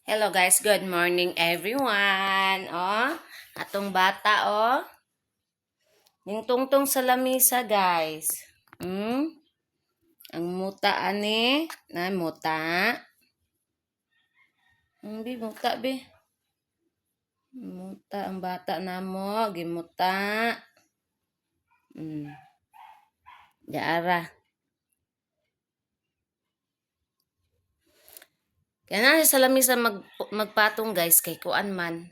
Hello guys, good morning everyone. Oh, atong bata oh. Ning tungtong sa lamisa, guys. Ang muta ani, na muta. Bi muta bi. Muta ang bata namo, gimuta. Diara. Kaya na sa lamisa magpatong guys, kay kuan man,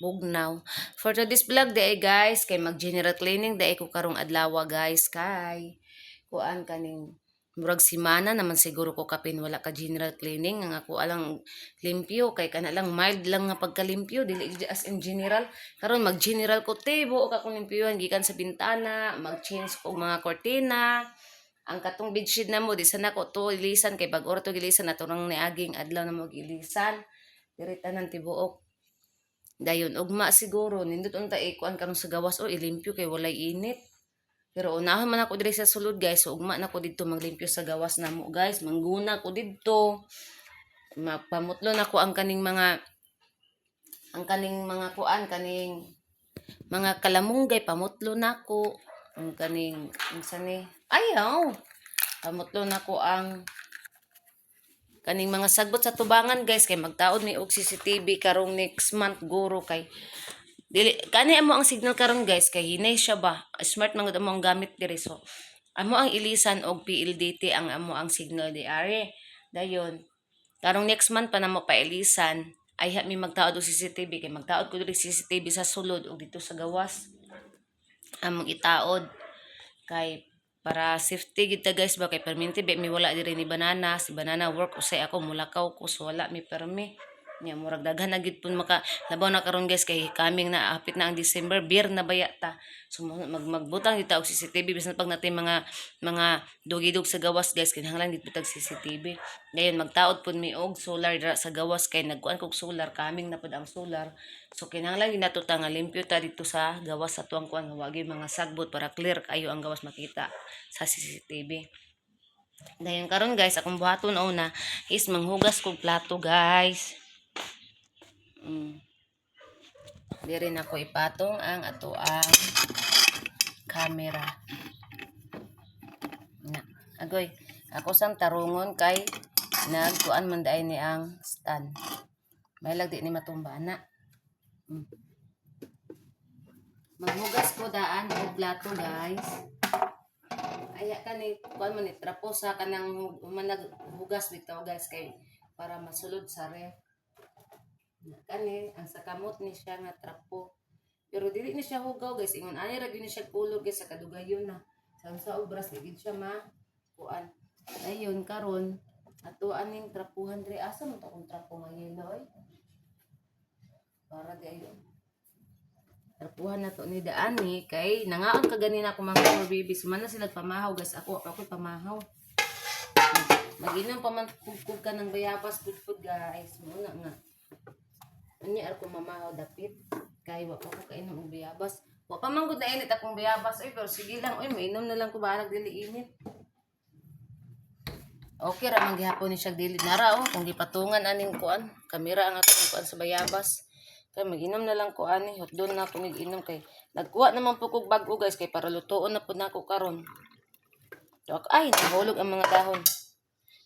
bugnaw. For today's vlog diay guys, kay mag general cleaning diay ko karong adlaw guys, kay kuan, kaning murag simana naman siguro ko kapin wala ka general cleaning. Ang ako alang limpyo kay kana lang, mild lang nga pagkalimpyo, dili jud as in general. Karon mag general ko te, buok akong limpyuhan gikan sa bintana, mag-change ko og mga kortina. Ang katong bedsheet na mo, di sana ko to ilisan kay bag-o ra to gilisan ato rang niaging adlaw na mo gilisan diri tanan tibuok. Dayon ugma siguro nindot unta ikuan karon sa gawas o ilimpyo kay walay init, pero unahon man ako diri sa sulod guys. So ugma na ko didto maglimpyo sa gawas namo guys, mangguna ko didto, mapamutlo na ko ang kaning mga kuan, kaning mga kalamunggay, pamutlo na ko ang kaning unsa ni, ayaw, pamutlo na ko ang kaning mga sagbot sa tubangan guys, kay magtaod mi og CCTV karong next month guro, kay dili kani amo ang signal karon guys, kay hinay siya ba. Smart man gud amo ang gamit diri, so amo ang ilisan og PLDT ang amo ang signal di are. Dayon karong next month pa namo pailisan. Ay mi magtaod og CCTV kay magtaod ko diri CCTV sa sulod og dito sa gawas among itaod, kay para safety gid ta guys ba, kay perminti ba mi wala diri ni Banana. Si Banana work usay, ako mulakaw ko, so wala mi permi nya. Murag daghan na gid pud maka labaw na karon guys, kay coming na, hapit na ang December, beer na baya ta. So mag magbutang gid ta og CCTV bisan pag natin mga dugidog sa gawas guys, kinahanglan gid pud tag CCTV. Ngayon magtaod pud mi og solar dira sa gawas, kay nagkuan kog solar, coming na pud ang solar. So kinahanglan gid nato ta nga limpyo ta dito sa gawas sa tuang kuan, nga wa gyud mga sagbot para clear kayo ang gawas, makita sa CCTV. Dayon karon guys, akong buhaton una is manghugas kog plato guys. Diri na ko ipatong ang ato ang camera. Na. Agoy, ako sang tarungon kay nagkuan man diay ni ang stand. May di ni matumba na. Maghugas ko daan og plato guys. Aya kani kuan man ni trapo sa kanang managhugas bitaw guys, kay para masulod sa ref. Na kani ang sa kamot ni siya nga trapo. Pero dili ni siya hugaw guys, ingon ani ra gyud ni siya color guys sa kadugayon na. Sa obras di gid siya ma kuan. Ayun karon ato aning trapuhan diri. Asa man to akong trapo nga yellow ay? Para di ayon. Trapuhan na to ni Daani kay nangaon ka ganina ako mga four babies. Man na sila pamahaw guys. Ako ako pamahaw. Mag-inom pa man kug ka ng bayabas good food guys. Muna nga. Anya ar ko mamahaw dapit kay wa pa ko kainom og bayabas. Wa pa man gud na init akong bayabas oy, pero sige lang oy, mainom na lang ko bahalag dili init. Okay ra man gihapon ni siya dili nara oh, kung gipatungan aning kuan, kamera ang atong kuan sa bayabas. Kay mag-inom na lang ko ani, hotdon na ako mig-inom kay nagkuha naman po kog bag-o guys, kay para lutuon na pud nako karon. So, ay, nahulog ang mga dahon.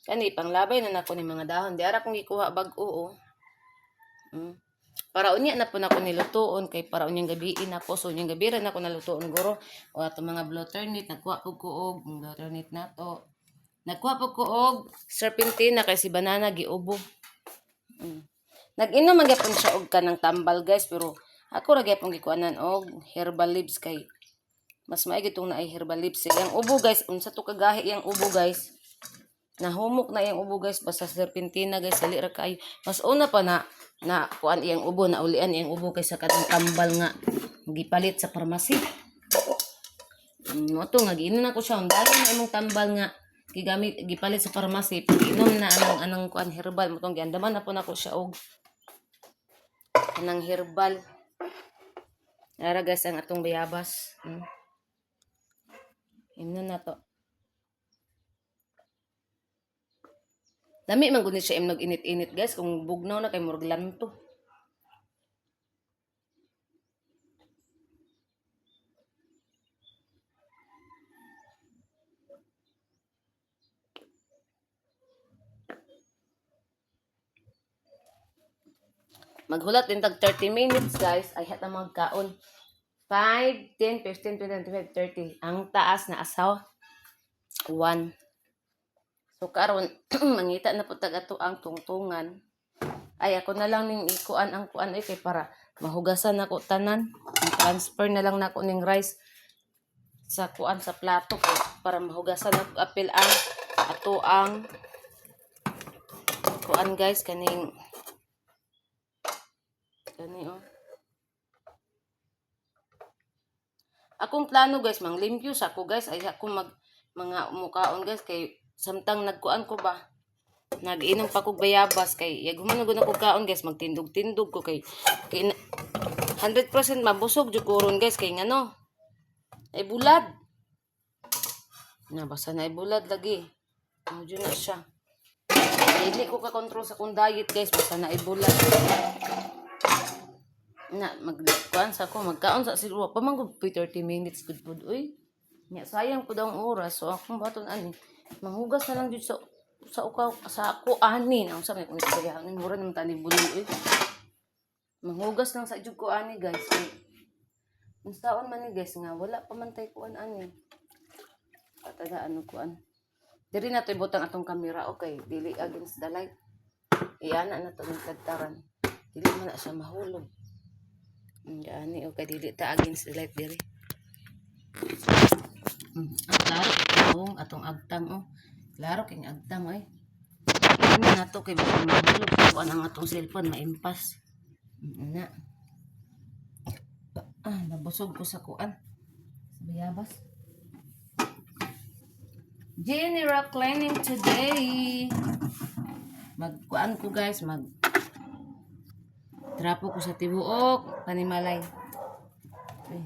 Kani panglabay na nako ni mga dahon. Di ara kong gikuha bag-o oh. Para unya na po nako nilutuon kay para unyang gabiin ako, so unyang gabi ra nako nalutuon guro. O ato mga blue turnip, nagkuha ko og blue turnip nato. Nagkuha po ko og serpentina kay si Banana giubo. Nag-inom man gyapon siya og kanang tambal guys, pero ako ra gyapon gikuanan og herbal leaves kay mas maigi tong naay herbal leaves. Yang ubo guys, unsa to kagahi yang ubo guys? Nahumok na iyang ubo guys, basta serpentina guys, dali ra kayo. Mas una pa na na kuan iyang ubo, na ulian iyang ubo kaysa kanang tambal nga gipalit sa pharmacy. Mo to nga giinom na ko siya, dali na imong tambal nga gigamit gipalit sa pharmacy, pag inom na anang anang kuan herbal mo tong giandaman na po nako siya og anang herbal. Ara guys ang atong bayabas. Inom na to. Lami man gud ni siya imnog init-init, guys, kung bugnaw na kay murag lanto. Maghulat din tag 30 minutes, guys, ay hata magkaon. 5, 10, 15, 20, 25, 30. Ang taas na asaw. 1. So karon mangita na po tag ato ang tungtungan. Ay, ako na lang ning ikuan ang kuan ay kay para mahugasan nako tanan. Transfer na lang nako ning rice sa kuan sa plato ko para mahugasan nako apil ang ato ang kuan, guys, kaning kani oh. Akong plano, guys, manglimpyo sa ako, guys, ay ako mag mga mukaon, guys, kay samtang nagkuan ko ba, nag-inom pa kog bayabas kay yag human gud ako kaon, guys, magtindog-tindog ko kay 100% mabusog jud ko ron, guys, kay ngano ay bulad na, basta na ay bulad lagi mo jud na siya. Dili ko ka control sa akong diet, guys, basta na ay bulad na. Magkuan sa ako, magkaon sa siguro pa man gud 30 minutes gud pud uy. Nya sayang pud ang oras, so akong baton ani manghugas na lang jud sa ukaw sa ako ani na unsa may kung istorya ani, mura naman tani bulol uy. Manghugas lang sa jud ko ani, guys, kay unsaon man ni, guys, nga wala pa man tay kuan ani patagaan og kuan. Diri na to ibutang atong kamera, okay, dili against the light. Iyana na to ng tagtaran, dili man na siya mahulog. Ani okay, dili ta against the light diri. Ang klaro kay atong agtang oh. Klaro kay agtang oy. Ano na to kay baka mahulog kuan ang atong cellphone, maimpas. Na. Ah, nabusog ko sa kuan. Sa bayabas. General cleaning today. Magkuan ko, guys, mag trapo ko sa tibuok panimalay. Uy,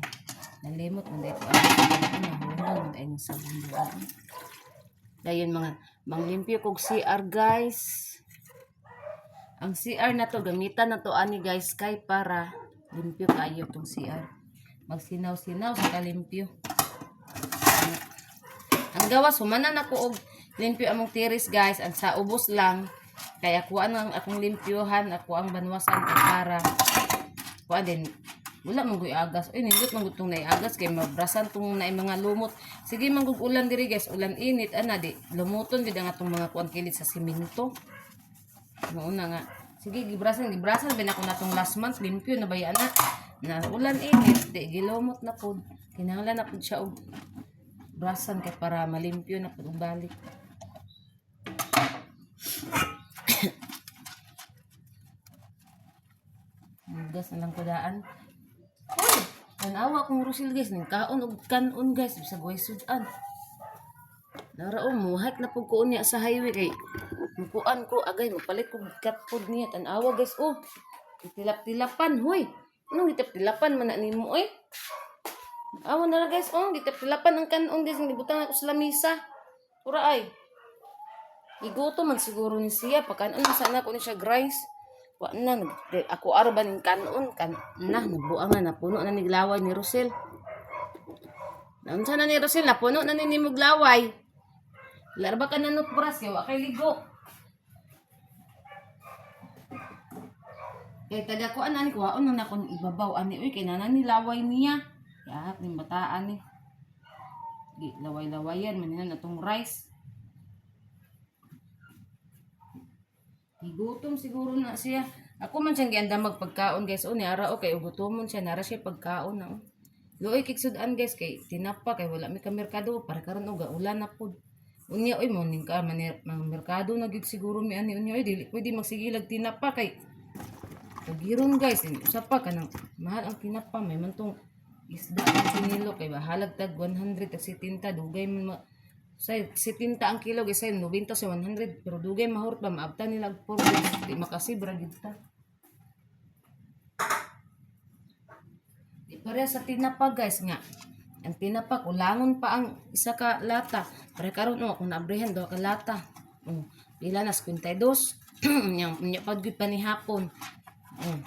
nalimot man dahil ko ano, nahunong man dahil sabon doon. Dayon mga manglimpyo kog CR, guys. Ang CR na to gamitan na to ani, guys, kay para limpyo kaayo tong CR. Magsinaw-sinaw sa kalimpyo. Ang gawas humana na ko og limpyo among tiris, guys. Ang sa ubos lang kay ako ang akong limpyohan, ako ang banwasan kay para kuan din wala man goy agas. Uy, nindot man gud tong naay agas kay mabrasan tong naay mga lumot. Sige man gud ulan diri, guys, ulan init ana di lumuton gid ang atong mga kuan kilid sa simento. Mauna nga. Sige, gibrasan, gibrasan bin ako na tong last month, limpyo na ba na? Na ulan init, di gilumot na pud. Kinahanglan na pud siya og brasan kay para malimpyo na pud og balik. Hugas na lang ko daan. Uy, tanawa akong Rusil, guys, ning kaon og kanon, guys, bisag way sud-an. Nara oh, muhak na pud ko unya sa highway kay mukuan ko agay magpalit ko cat food niya. Tanawa, guys, oh. Tilap-tilapan, hoy. Anong gitap-tilapan man na nimo oy? Awa na ra, guys, oh, gitap-tilapan ang kanon, guys, gibutang ako sa lamisa. Pura ay. Igutom man siguro ni siya pagkanon sana ko ni siya rice. Wa na ako araw ba ning kanon kan na nabuang na napuno na ni laway ni Rosel. Naunsa na ni Rosel, napuno na ni nimog laway. Wala ba ka nanot bras kay wa kay ligo. Kay taga ko ani kuhaon na nako ibabaw ani uy kay nana ni laway niya. Yak ning bataan ni. Di laway-lawayan man na atong rice. Gigutom siguro na siya. Ako man siyang giandam magpagkaon, guys. O ni ara o kay ugutomon siya nara siya pagkaon na. Oh. Luoy kig sudan, guys, kay tinapa kay wala mi ka merkado para karon og ulan na pud. Unya oy mo ning ka man mga merkado na gyud siguro mi ani unya oy, dili pwede magsigilag tinapa kay kagiron, guys. Usa pa kanang mahal ang tinapa, may man tong isda ang sinilo kay bahalag tag 100 tag 70, dugay man ma say 70 ang kilo, guys, say 90 sa 100, pero dugay mahurot ba, maabtan nila og 4 days, di makasibra gid ta. Di pareha sa tinapa, guys, nga ang tinapa kulangon pa ang isa ka lata, pare karon oh, akong naabrihan duha ka lata. Oh, pila na 52. Nya nya pag gyud pa ni hapon. Oh.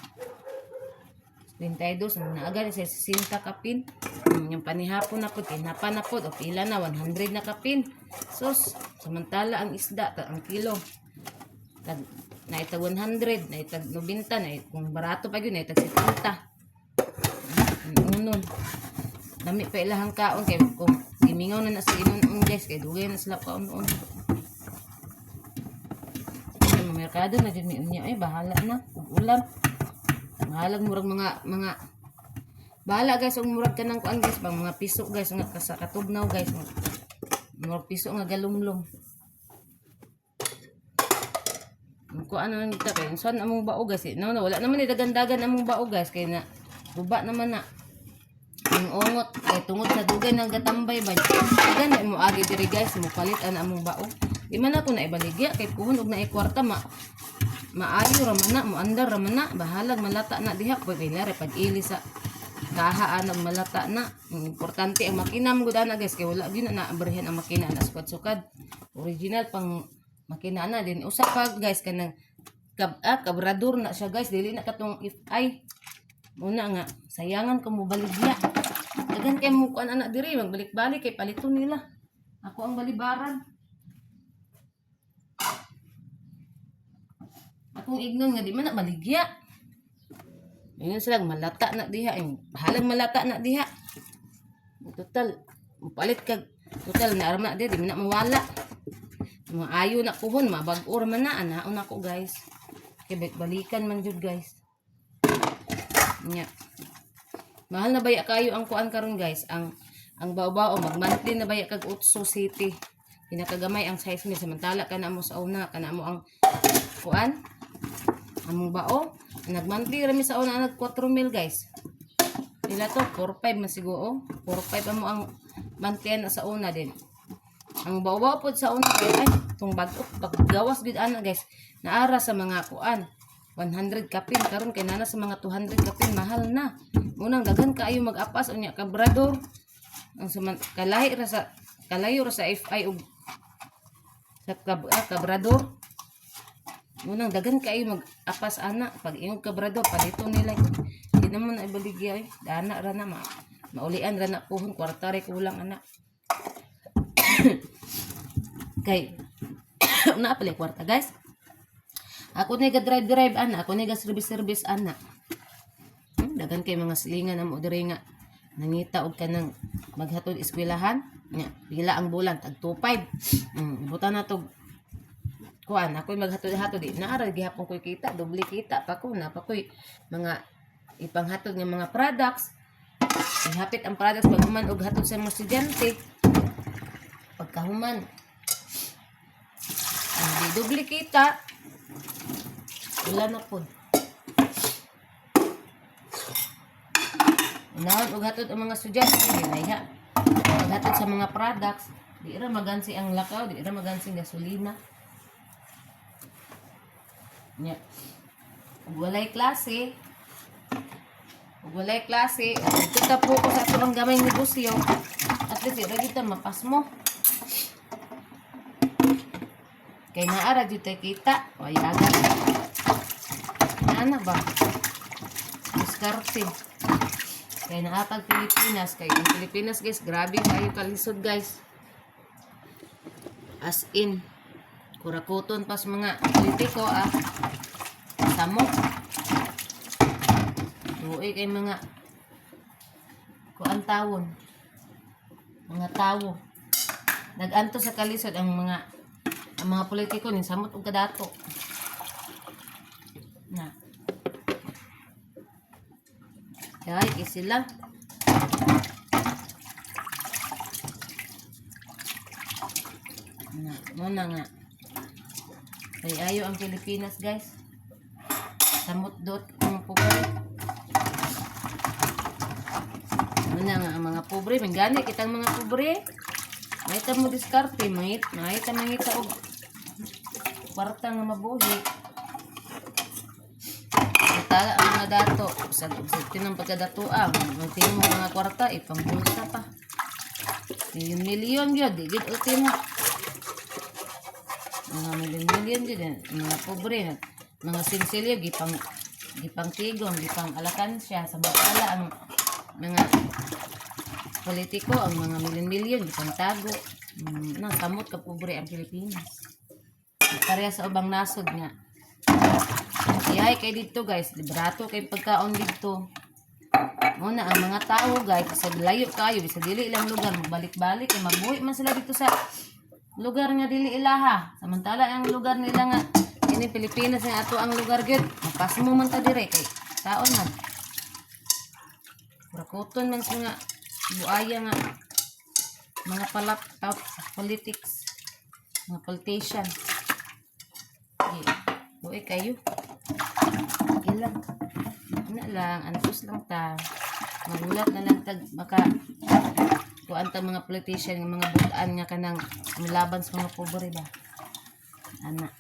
52 ang naaga sa 60 kapin. Yung panihapon na pod, tinapa na pod, o pila na 100 na kapin. Sus, samantala ang isda ta ang kilo. Tag naitag 100, naitag 90, na kung barato pa gyud naitag 70. Unon. Lami pa ilahang kaon kay kung gimingaw na na sa inon guys, kay dugay na sila kaon-on. Ay, mamerkado na jud mi unya, ay bahala na ug ulam. Bahalag murag mga bahala guys, ug murag kanang kuan guys, pang mga piso guys nga sa katugnaw guys. Murag piso nga galumlum. Ang kuan na lang kita kay saan among bao guys? Eh, no, no, wala naman ni dagandagan among bao guys, kay na guba naman na. Ang ungot kay tungod sa dugay ng gatambay ba. Dagan na mo agi diri guys, mo palit ana among bao. Di man ako na ibaligya kay puhon og naay kwarta, ma maayo ra man na, mo andar ra man na, bahalag malata na diha pwede ra pag-ili sa kaha ana malata na. Ang importante ang makina mo gud ana guys, kay wala gyud na naabrihan ang makina na sukad-sukad. Original pang makina na din. Usa pa guys, kanang kabrador na siya guys, dili na katong if ay muna nga sayangan ko mo baligya. Daghan kay mo kuan ana diri, magbalik-balik kay paliton nila. Ako ang balibaran. Akong ignon nga di man na baligya. Ingon sila malata na diha, eh, bahalag malata na diha. Total, palit kag total na arma diha, di man na mawala. Maayo na puhon, mabag-o ra man na anaon ako guys. Kay balikan man jud guys. Nya. Mahal na baya kayo ang kuan karon guys, ang bao-bao mag-monthly na baya kag 8 city. Pinakagamay ang size mi, samantala kana mo sa una, kana mo ang kuan among bao. Nag-monthly ra mi sa una nag 4 mil guys. Pila to? 4-5 man siguro. 4-5 amo ang monthly na sa una din. Ang bao-bao pod sa una kay ay tong bag-o paggawas gid ana guys. Naara sa mga kuan 100 kapin karon kay nana sa mga 200 kapin, mahal na. Munang daghan kaayo mag-apas unya kabrador. Ang saman kalahi ra sa kalayo ra sa FI og sa kabrador. Munang daghan kaayo mag-apas ana pag ingog kabrador, palito nila. Di naman na ibaligya eh. Dana ra na maulian ra na puhon, kwarta ra kulang ana. Kay una pala kwarta guys. Ako na ga drive drive ana, ako na ga service service ana. Daghan kay mga silingan na mo diri nga nangita og kanang maghatod eskwelahan. Nya, pila ang bulan? Tag 25. Buta na to kuan, ako'y maghatod-hatod di naara gihapon ko'y kita, doble kita pa ko na pa ko'y mga ipanghatod nga mga products. Ihapit ang products pag human og hatod sa mga estudyante. Pagkahuman, hindi doble kita. Wala na po. Unahon og hatod ang mga estudyante, di na iha. Paghatod sa mga products, di ra magansi ang lakaw, di ra magansi ang gasolina. Nya. Ug walay klase, ug walay klase, ito ta po ko sa ato ang gamay negosyo. At least di ra gyud ta mapasmo. Kay naa ra jud tay kita, way aga. Ana ba? Diskarte. Kay naatag Pilipinas, kay ang Pilipinas guys, grabe kayo kalisod guys. As in, kurakuton pas mga politiko ah. Samok. Tuoy kay mga kuan tawon. Mga tawo. Nag-anto sa kalisod ang mga politiko ning samot og kadato. Na. Kay sila. Na, mo na nga. Kay ayo ang Pilipinas guys. Samot dot ang pobre. Mo na nga ang mga pobre, manggani kitang mga pobre. May ta mo diskarte, may ta mangita og kwarta nga mabuhi. Tala ang mga dato sa tinang pagkadato ah, magtimo mga kwarta ipambulsa pa. Milyon milyon gyud, di gid ultimo. Mga million-million din eh. Mga pobre, mga sinsilyo gipang gipang tigong, gipang alakansya, samantala ang mga politiko, ang mga million-million gipang tago. Na samot ka pobre ang Pilipinas. Pareha sa ubang nasod nga. Ihay kay dito, guys, librato kay pagkaon dito. Muna ang mga tao, guys, sa layo kayo, sa dili ilang lugar, magbalik-balik, kay mabuhi man sila dito sa lugar nga dili ilaha. Samantala ang lugar nila nga ini Pilipinas nga ato ang lugar gyud, mapasmo man ta dire kay taon man. Kurakuton man sa mga buaya nga mga palap top politics, mga politician. Okay. Buhi kayo. Ilang. Ano lang, antos lang ta. Magulat na lang tag maka kuan ta mga politician nga mga butaan nga kanang laban sa mga pobre ba. Ana.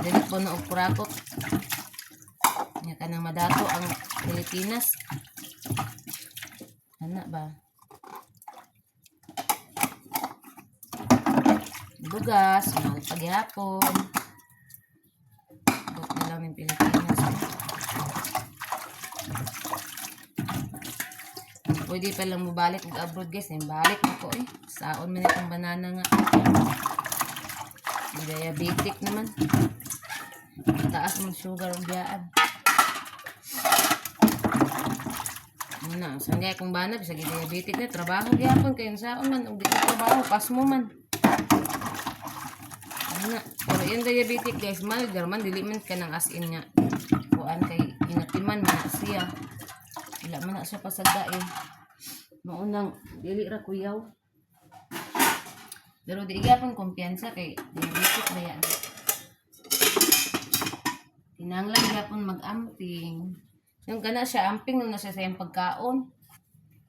Dili po na og kurakot. Nga kanang madato ang Pilipinas. Ana ba? Bugas, mahal paghapon. Abot na lang ng Pilipinas. Pwede pa lang mobalik og abroad, guys. Ay, balik na ko eh. Saon man itong banana nga. Diabetic naman. Taas mong sugar og biyaan. Muna, saan kaya kung bana, bisag diabetic na, trabaho gyapon kayo saon man, og di ka trabaho, pasmo man. Ano na, pero yung diabetic, guys, mild man, dili man ka ng as in nga. Kuan kay inatiman man na siya. Wala man na siya pasagda eh. Maunang, dili ra kuyaw. Pero di gyapon kumpiyansa kay diabetic na yan. Kinahanglan gyapon mag-amping. Yung kana siya, amping na siya sa iyang pagkaon.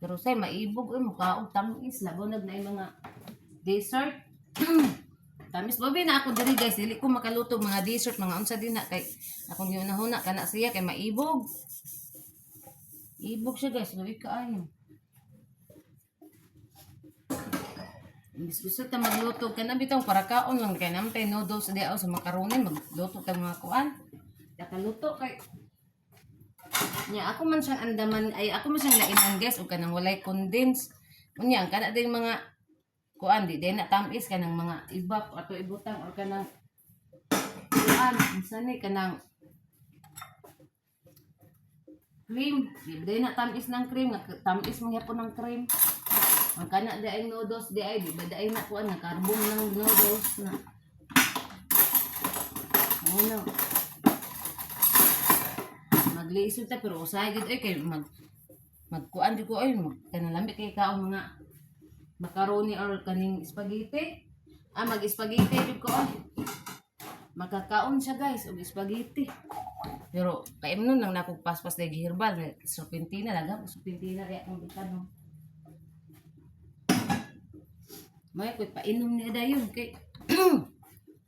Pero say maibog oy, mukaog tamis, labaw nag na mga dessert. Tamis bobi na ako diri, guys, dili ko makaluto mga dessert, mga unsa din na kay akong gihuna-huna kana siya kay maibog. Ibog siya, guys, luwi kaayo. Imbis gusto ta magluto kana bitaw para kaon lang kay nampay noodles di sa macaroni, magluto ta mga kuan. Nakaluto kay nya ako man siyang andaman ay ako man siyang lainan, guys, og kanang walay condense. Unya ang kana din mga kuan di din na tamis kanang mga ibap ato ibutang or kanang kuan unsa ni kanang cream. Di ba na tamis ng cream nga tamis man gyapon ng cream. Ang kana di ay noodles di ay di ba di ay na kuan nga carbon ng noodles na. Ano? Magliisod ta pero usahay gid ay kay mag magkuan jud ko ay mag kanang lami kay kaon mga macaroni or kaning spaghetti. Ah, mag spaghetti jud ko ay. Makakaon siya, guys, og spaghetti. Pero kaimnon lang nako paspas dahil herbal serpentina laga ko serpentina kaya akong bitan no. May ko'y painom niya dayon kay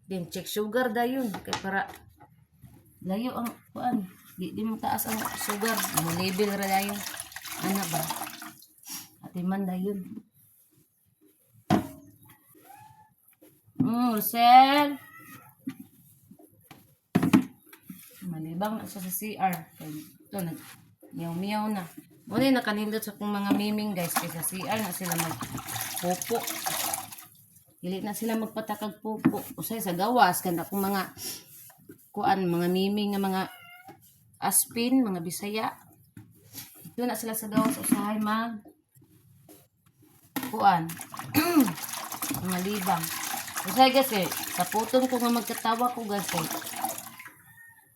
then check sugar dayon kay para layo ang kuan di di mo taas ang sugar mo level ra dayon ana ba ate man dayon. Rosel. Malibang na siya sa CR. Ito, nag miyaw-miyaw na. Muna yung nakanindot sa kong mga miming, guys. Kay sa CR na sila magpupo. Dili na sila magpatakag pupo. Usay sa gawas, kanda kong mga kuan, mga miming nga mga aspin, mga Bisaya. Ito na sila sa gawas usahay mag kuan mga libang. Usahay, guys, eh, sa ko nga magkatawa ko, guys, eh.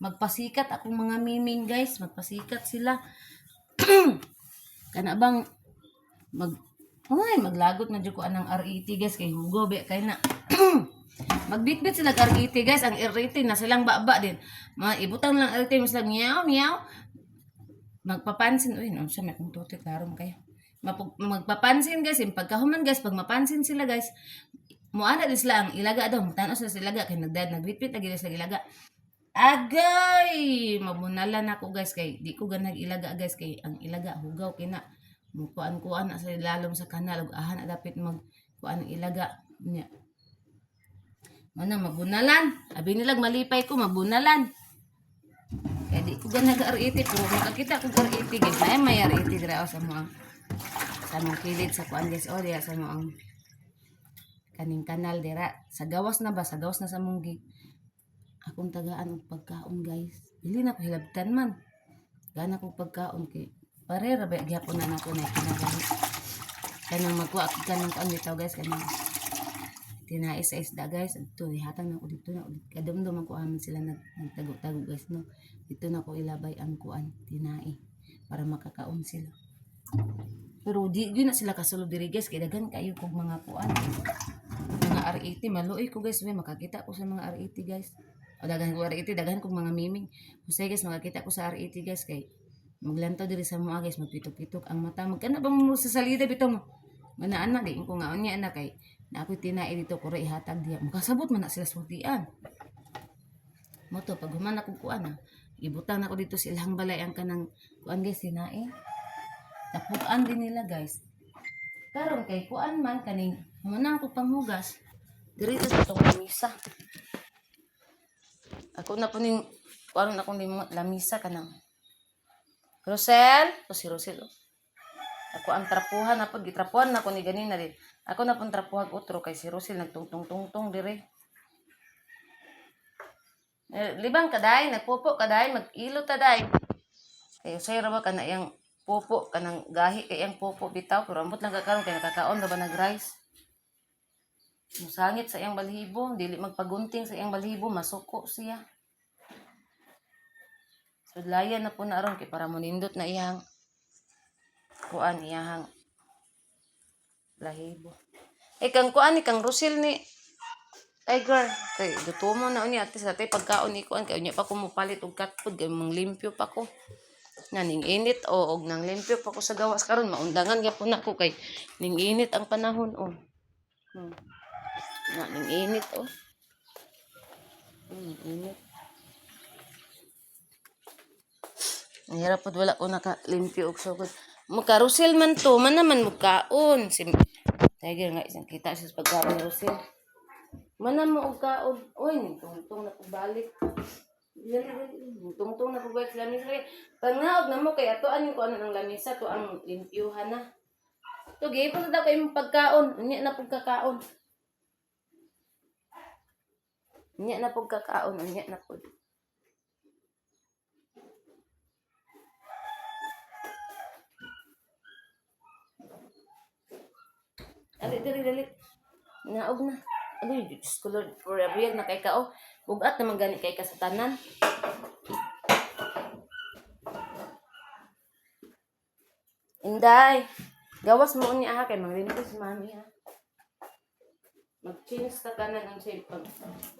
Magpasikat akong mga miming, guys, magpasikat sila. Kana bang mag ay, maglagot na jud ko anang RET, guys, kay hugo be kay na. Magbitbit sila RET, guys, ang RET na silang baba din. Mga ibutang lang RET mo sila meow meow. Magpapansin uy no siya may kung tuti klaro mo kayo. Magpapansin, guys, yung pagkahuman, guys, pag mapansin sila, guys, muana din sila ang ilaga daw, mutanaw sila sa ilaga kay nagdad nagbitbit lagi sila ilaga. Agay! Mabunalan ako, guys, kay di ko ganag ilaga, guys, kay ang ilaga hugaw kina. Mukuan-kuan na sa ilalom sa kanal ug ahan na dapit mag Kuan ilaga nya. Mana mabunalan. Abi nilag malipay ko mabunalan. Kaya di ko ganag R80 pero makakita ko R80, guys. Ay may R80 dira, oh, sa mo ang sa mong kilid sa kuan, guys, oh, diya sa mo ang kaning kanal dira sa gawas na ba, sa gawas na sa mong gi akong tagaan og pagkaon, guys. Dili na ko hilabtan man gana ko pagkaon kay pare ra ba gyapon na nako na kinagahi kanang magkuha kanang kuan bitaw, guys, kanang tinai sa isda, guys. Adto ihatag na ko dito na kadumdum ko aman sila nagtago-tago, guys, no. Dito na ko ilabay ang kuan tinai para makakaon sila, pero di gyud na sila kasulod diri, guys, kay daghan kayo kog mga kuan, mga R80. Maluoy ko, guys, may makakita ko sa mga R80, guys. O daghan ko R80, daghan kog mga miming. Usay, guys, makakita ko sa R80, guys, kay maglantaw diri sa mua, guys, magpitok-pitok ang mata. Magkana ba mo sa salida bitaw mo? Mana ana di ko nga unya na kay na ako'y tinai dito ko ihatag diha. Makasabot man na sila sultian. Mo to pag human ako kuan ah, ibutang na ko dito sa ilang balay ang kanang kuan, guys, tinai. Tapukan din nila, guys. Karon kay kuan man kaning human ako panghugas. Diri sa itong lamisa. Ako na po ning kuan na akong limot lamisa kanang Rosel, o si Rosel, oh. Ako ang trapuhan na po, gitrapuhan na ko ni ganina din. Ako na pong trapuhag otro kay si Rosel nagtungtong-tungtong dire. Eh, libang kaday, nagpupo kaday, mag-ilo ta day. Kay usay ra ba kana iyang pupo kanang gahi kay iyang pupo bitaw, pero ambot lang ka karon kay nakakaon ra ba nag rice. Musangit sa iyang balhibo, dili magpagunting sa iyang balhibo, masuko siya. Sudlayan na po na aron kay para monindot na iyang kuan iyang lahibo. Eh kang kuan ni kang Rusil ni Tiger kay gutumo na unya ate sa pagkaon ni kuan kay unya pa ko mopalit og cat food kay manglimpyo pa ko. Na ning init o og nang limpyo pa ko sa gawas karon maundangan gyapon nako kay ning init ang panahon, oh. Na ning init, oh. Ning init. Ang hirap pod wala ko nakalimpyo og sugod. Mukarusil man to, man naman mukaon. Si Tiger nga isang kita siya sa pagkaon ni Rusil. Mana mo og kaon. Oy, ningtungtong na balik. Dali, dali. Ningtungtong na balik sa lamisa. Pangaog na mo kay atoan yung kuan ng lamisa to ang limpyuhan na. To giipon sa daw kay imong pagkaon. Unya na pug kakaon. Unya na pug kakaon, unya na pud. Dali, dali, dali. Naog na. Ay, Diyos ko Lord, forever yan na kay ka, oh. Bugat naman gani kay ka sa tanan. Inday, gawas mo niya ha, kay manglimpos si mami ha. Mag-change ta tanan ang shape pag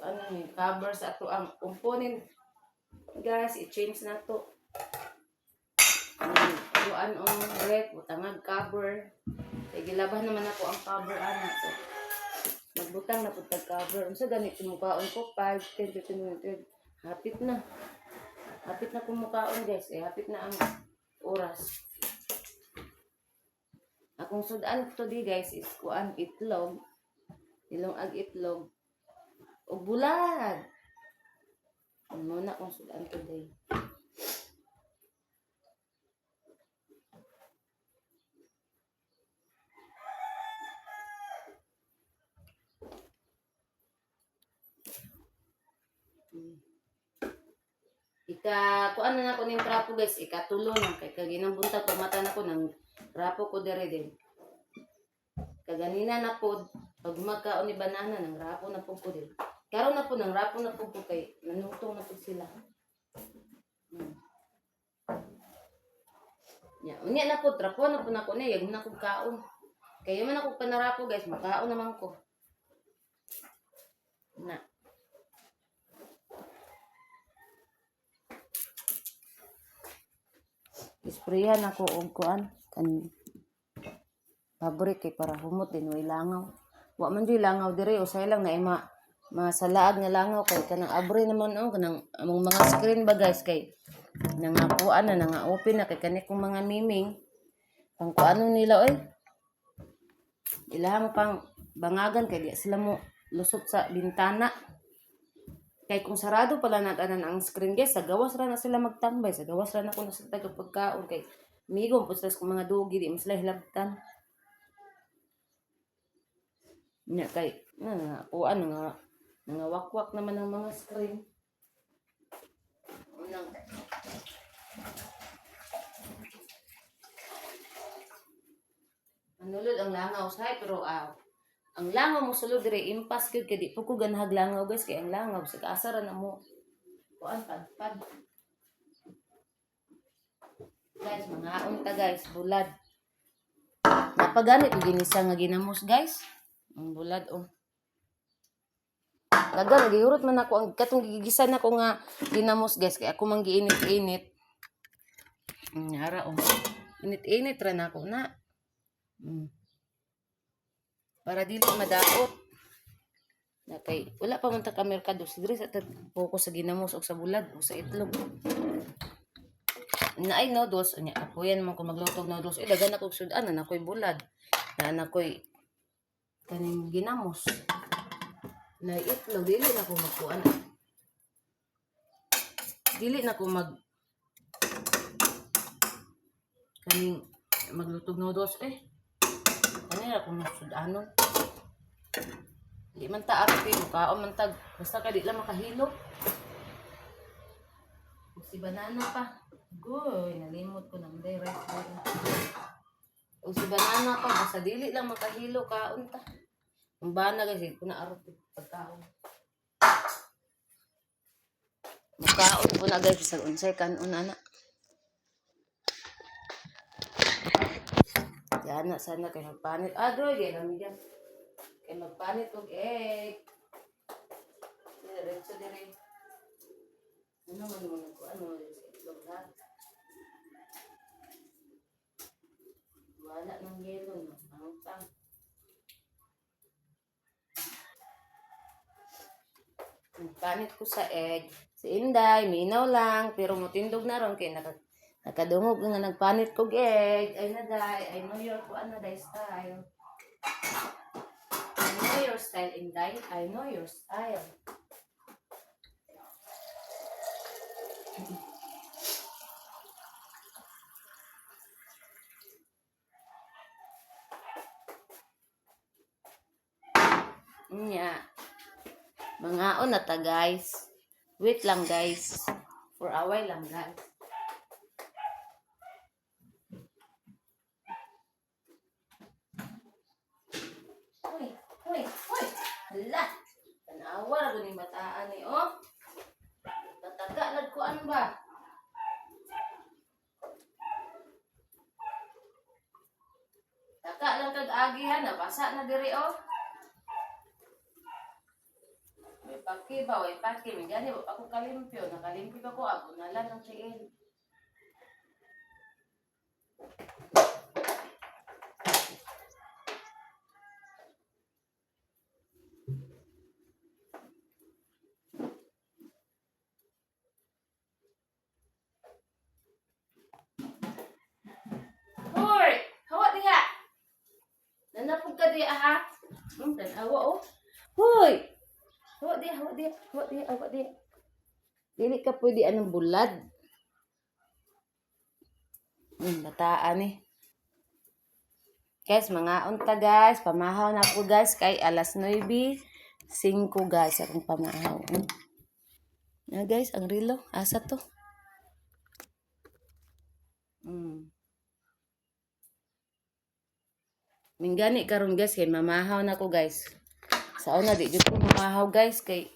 ano ni cover sa ato ang component, guys, i-change na to. Kuan ang rep, butangag cover. Kay gilaban naman ako ang cover ana so. Magbutang na pud tag cover. Unsa gani tumukaon ko 5, 10, 15 minutes. Hapit na. Hapit na kumukaon, guys. Eh, hapit na ang oras. Akong sudan today, guys, is kuan itlog. Ilong ag itlog. O bulad. Muna akong sudan today. Ika kuan na nako ning trapo, guys, ikatulo na kay kaginang buntag pagmata nako nang trapo ko dere din. Kaganina na pod pag magkaon ni banana nang rapo na pud ko din. Karon na pod nang rapo na pud ko kay nanutong na pud sila. Ya, unya na pod trapo na pud nako niya, yag na kog kaon. Kaya man ako panarapo, guys, makaon naman ko. Na. Isprayan ako og kuan kan fabric kay para humot din way langaw. Wa man jud langaw dire, usay lang na ima masalaag nga langaw kay kanang abre naman, oh, kanang among mga screen ba, guys, kay nangakuan na nanga open na kay kani kong mga miming pang kuano nila oy. Ilahang pang Bangagan kay di sila mo lusot sa bintana. Kay kung sarado pala na tanan ang screen, guys, sa gawas ra na sila magtambay, sa gawas ra na ko na sila tag pagkaon kay migo po sila sa mga dugi, di man sila hilabtan. Nya kay na na kuan nga nangawakwak naman ang mga screen. Unang manulod ang langaw say, pero ang langaw mo sulod dire impas gyud kay di po ko ganahag langaw, guys, kay ang langaw sa asa ra na mo kuan padpad. Guys, mga unta, guys, bulad. Napaganit og ginisa nga ginamos, guys. Ang bulad oh. Dagan gihurot man ako ang katong gigisa nako nga ginamos, guys, kay ako man giinit-init. Ara oh. Init-init ra nako na. Para dili madaot. Na kay wala pa man ta ka merkado diri sa ta focus sa ginamos og sa bulad o sa itlog. Naay noodles unya kapuyan man ko magluto og noodles. Eh, dagan ako og sud-an na ako'y bulad. Na ako'y kaning ginamos. Na itlog dili na ko magkuan. Dili na ko mag kaning maglutog noodles eh. Kani ra ko sud-anon. Di man ta arte, mukaon man tag basta ka di lang makahilo. Ug si banana pa. Goy, nalimot ko nang day rice bowl. Ug si banana pa basta dili lang makahilo kaon ta. Ang bana, guys, di ko na arte pagkaon. Mukaon ko na, guys, bisag unsay kanon ana. Yan na sana kay magpanit. Ah, doy, di lang yan. Kay magpanit og egg. Diretso dire. Ano man mo nagko ano sa itlog ha? Wala nang yelo no. Ang tang. Panit ko sa egg. Si Inday, minaw lang, pero mutindog na ron kay nakadungog nga nagpanit kog egg. Ay na day, I know your kuan na day style. I know your style, Inday. I know your style. Nya. Mangaon na ta, guys. Wait lang, guys. For a while lang, guys. Uy, uy, uy. Hala. Tanawa ra gud ning bataan ni oh. Tataga lag kuan ba? Taka lang kag agi ha, nabasa na diri oh. May paki ba, may paki. May gani, wa pa ko kalimpyo. Nakalimpyo ba ko? Ako na lang ang tiil. Hoy! Hawa diha! Nanapog ka diha ha? Tanawa oh. Hoy! Hawa diha, hawa diha, hawa diha, hawa diha. Dili ka pwede anong bulad. Bataan eh. Guys, mga unta, guys. Pamahaw na po, guys. Kay alas 9:05, guys. Akong pamahaw. Na guys, ang rilo. Asa to? Minggani karon, guys, kay mamahaw na ko, guys. Sa una di jud ko mamahaw, guys, kay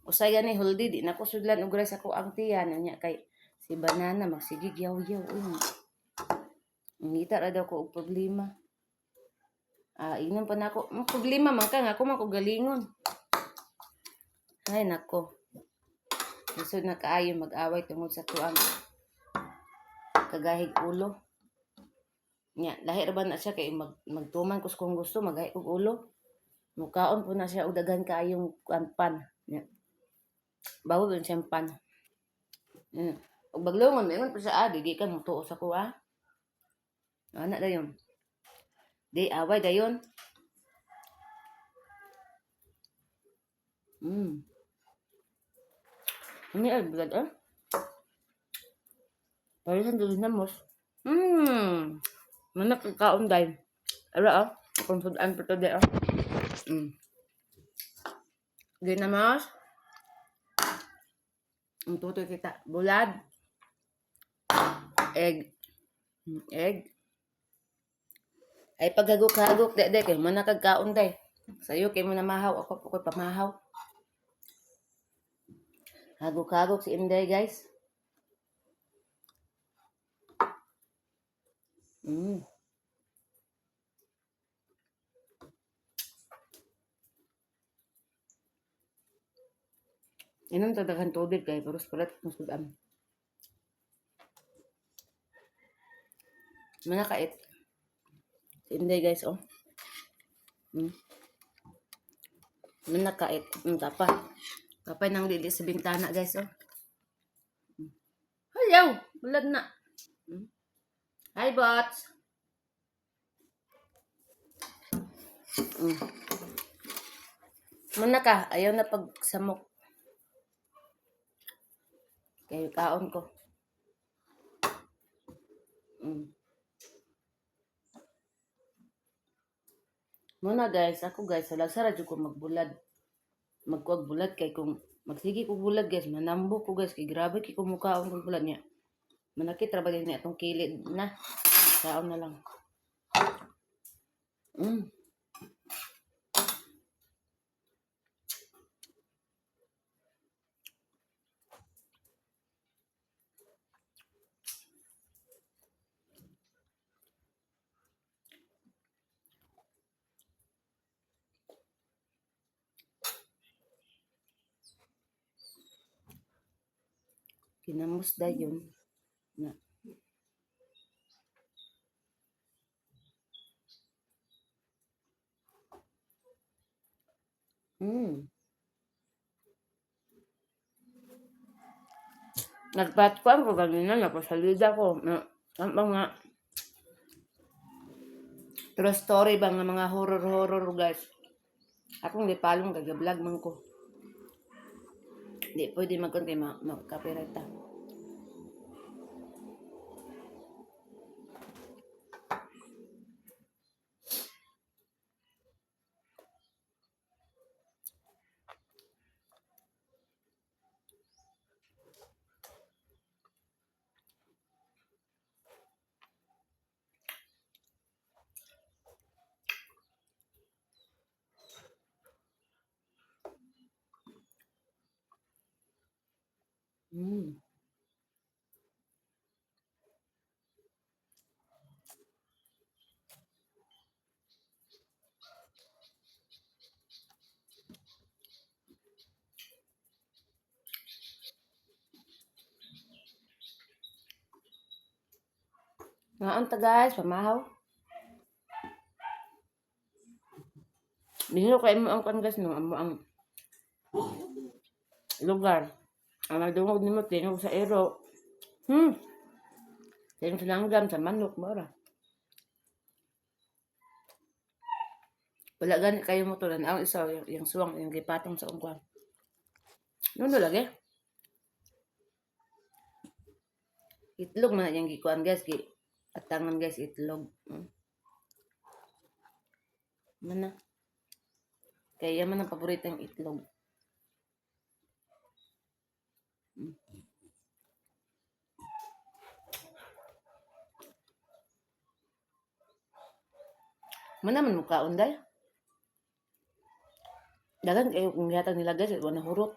usay gani huldi di na ko sudlan og rice ako ang tiyan nya kay si banana magsigig yaw-yaw uy. Ngita ra daw ko og problema. Ah, inom pa nako. Problema man ka nga ako man ko galingon. Ay nako. Lisod na kaayo mag-away tungod sa tuang kagahig ulo. Nya, lahi ra ba na siya kay magtuman ko sa kung gusto magahi og ulo. Mukaon po na siya og daghan kaayong kuan pan. Nya. Bawo ba siyang pan. Og baglongon maingon po siya, ah, di ka mutuo sa ko ah. Ana dayon. Di away dayon. Ano ay bulad ah? Parisan dili namos. Manak kaon day. Ara ah. Akong sudan pa to day ah. Ginamos. Ang tutoy kita. Bulad. Egg. Egg. Ay paghagok-hagok de de kay man kag kaon day. Sayo kay mo na mahaw ako po ko'y pamahaw. Hagok-hagok si Inday, guys. Inom ta daghan tubig kay puros palat kung sudan. Manakait. Si Inday, guys, oh. Manakait. Tapa. Tapay nang lili sa bintana, guys, oh. Hello! Bulad na. Hi, bots! Muna ka. Ayaw na pagsamok. Kay kaon ko. Muna guys, ako guys, sa lasara jud ko magbulad. Magkuag bulad kay kung magsige ko bulad guys, manambo ko guys kay grabe kay kumukaon kog bulad niya. Manakit ra ba din atong kilid na. Kaon na lang. Kinamos dayon na. Nagpatkuan ko ganina, napasalida ko. Na, ang mga true story ba nga mga horror-horror guys. Akong gipalong kagablog man ko. Di pwede magkon kay ma-copyright ta. Ngaon ta guys, pamahaw. Biniro kay mo ang kan guys no, amo ang lugar. Ang nagdungog nimo tinog sa ero. Tinog sa langgam sa manok mo ra. Wala gani kayo mo tulan ang isa yung suwang yung gipatong sa ungkwan. Nuno lagi. Itlog man yung gikuan guys gi atangan guys itlog. Mana. Kaya man ang paborito yung itlog. Mana man mukaon day. Dagan kayo kung gihatag nila guys, wala hurot.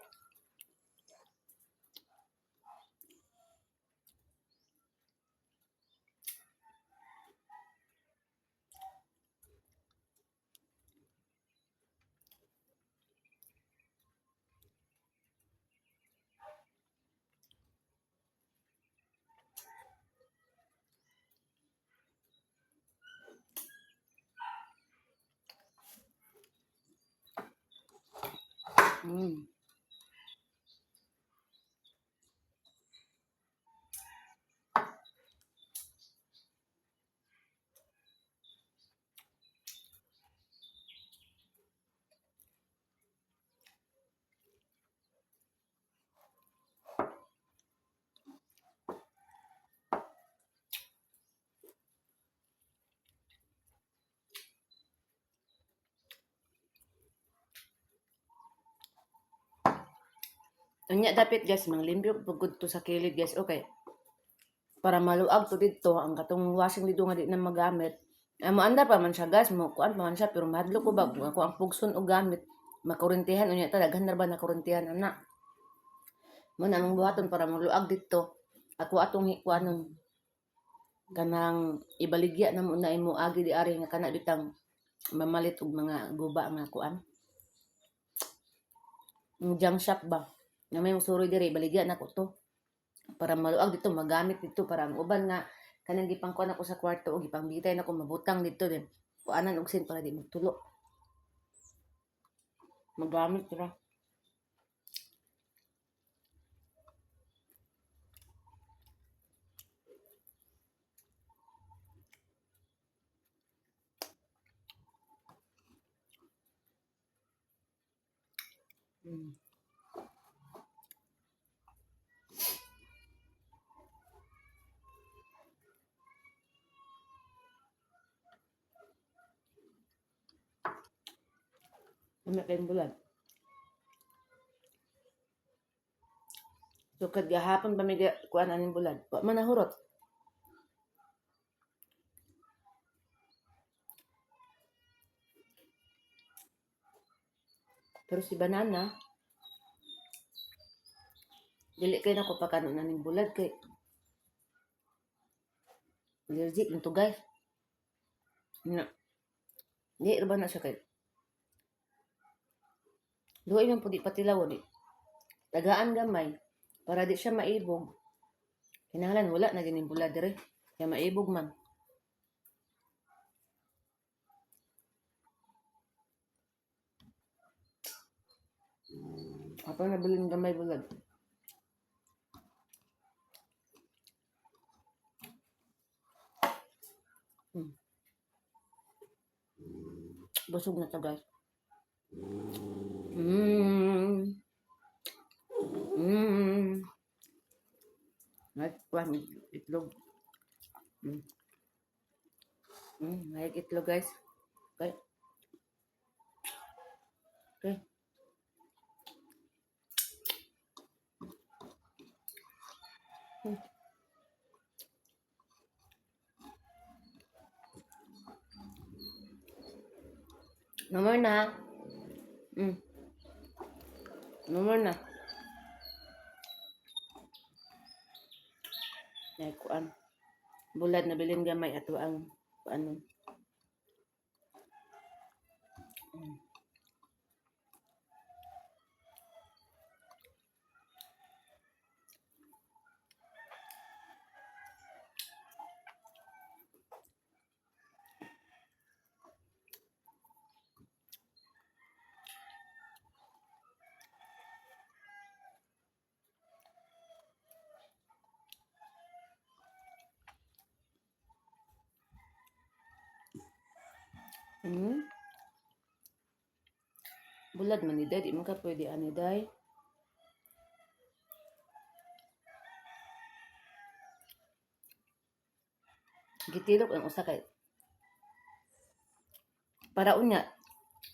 Unya dapit guys, manglimpyo pud to sa kilid, guys. Okay. Para maluag to didto ang katong washing dito nga di na magamit. Ay, moandar pa man siya, guys, mo kuan pa man siya, pero mahadlok ko ba kung ako ang pugson og gamit makurintihan, unya ta daghan na ba nakurintihan ana. Mo na among buhaton para maluag didto. Ako atong kuanon kanang ibaligya na mo na imo agi di ari nga kana bitang mamalit og mga guba nga kuan. Ang junk shop ba? Nga may musuroy diri, baligya na ko to. Para maluag dito, magamit dito para ang uban nga kanang gipangkuan ako sa kwarto o gipangbitay na ko mabutang dito din. Kuanan og sin para di magtulo. Magamit ra. Ano kayong bulan? So kad gahapon pa may kuan aning bulad. Wa man nahurot. Pero si banana, dili kay nako pakanon aning bulad kay allergic nito, guys. Na. Di ra ba na siya kay luoy man pud di patilaw di. Tagaan gamay para di siya maibog. Kinahanglan wala na gining bulad dire. Kaya maibog man. Ato nabilin gamay bulad. Busog na to, guys. Nagkuhan itlog. May itlog, guys. Okay. Okay. No more na. No more na. Nagkuan. Bulad na bilin gamay ato ang ano. Bulad man ni day, di man ka pwede ani day. Gitilok ang usa kay para unya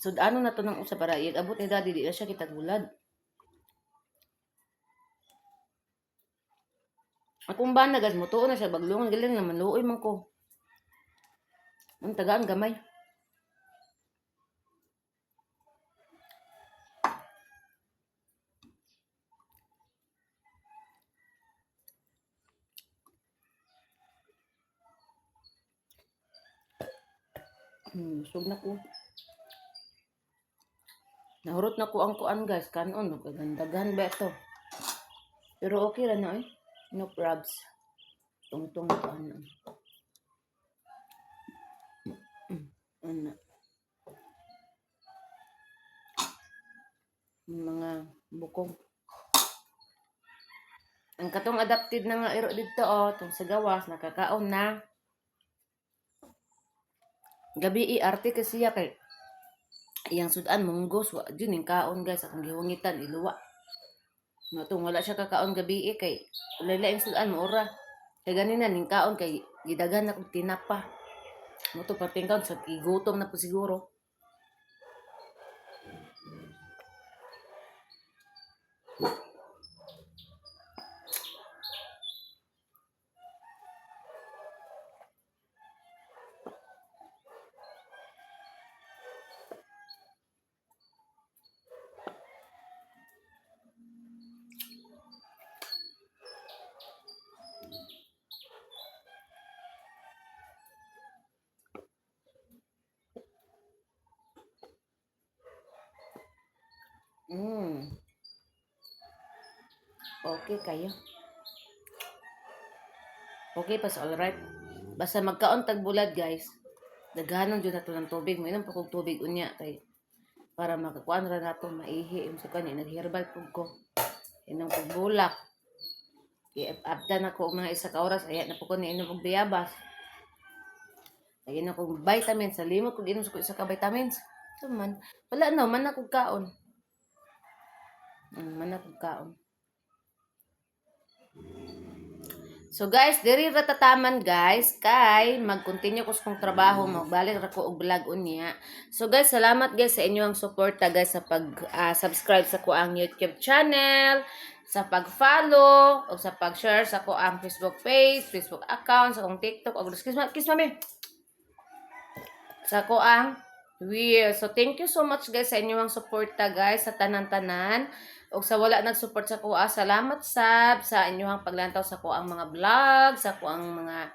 sud-ano na to ng usa para abot ni daddy di na siya kitag bulad. Akong bana, guys, mutuo na siya baglungan galing naman luoy man ko. Ang tagaan gamay. Busog na ko. Nahurot na ko ang kuan, guys, kanon daghan ba ito. Pero okay ra na eh. No probs. Tungtong kuan. Ano. Mga bukog. Ang katong adapted na nga iro dito oh, tong sa gawas nakakaon na. Gabi arte kasi siya kay iyang sudan munggos wa jud ning kaon, guys, akong gihungitan iluwa. No tong wala siya kakaon gabi kay wala laing sudan mo ora. Kay ganina ning kaon kay gidaghan na kog tinapa. Mo to perting kaon sa gigutom na po siguro. Okay kayo. Okay pa sa alright. Basta magkaon tag bulad, guys. Daghanon jud nato ng tubig. Mainom pa kog tubig unya kay para makakuan ra nato, maihi yung sa kanya. Nagherbal pug ko. Inom kog bulak. After na ko og mga isa ka oras, aya na po ko niinom og biyabas. Inom kog vitamins. Sa limot kog inom sa ko isa ka vitamins. Ito man. Wala na, man ako kaon. Man ako kaon. So guys, diri ra tataman, guys, kay mag-continue ko sa kong trabaho, magbalik ra ko og vlog unya. So guys, salamat guys sa inyong suporta, guys, sa pag subscribe sa akoang YouTube channel, sa pag-follow o sa pag-share sa akoang Facebook page, Facebook account, sa akong TikTok, og kiss, kiss mami. Sa akoang Will. So thank you so much, guys, sa inyong suporta, guys, sa tanan-tanan. Og sa wala nag-support sa kuha, salamat sab sa inyong paglantaw sa kuang mga vlog, sa kuang mga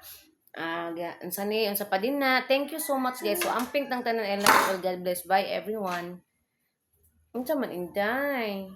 unsa ni, unsa pa din na. Thank you so much, guys. So amping tang tanan and love all. God bless. Bye, everyone. Unsa man, inday?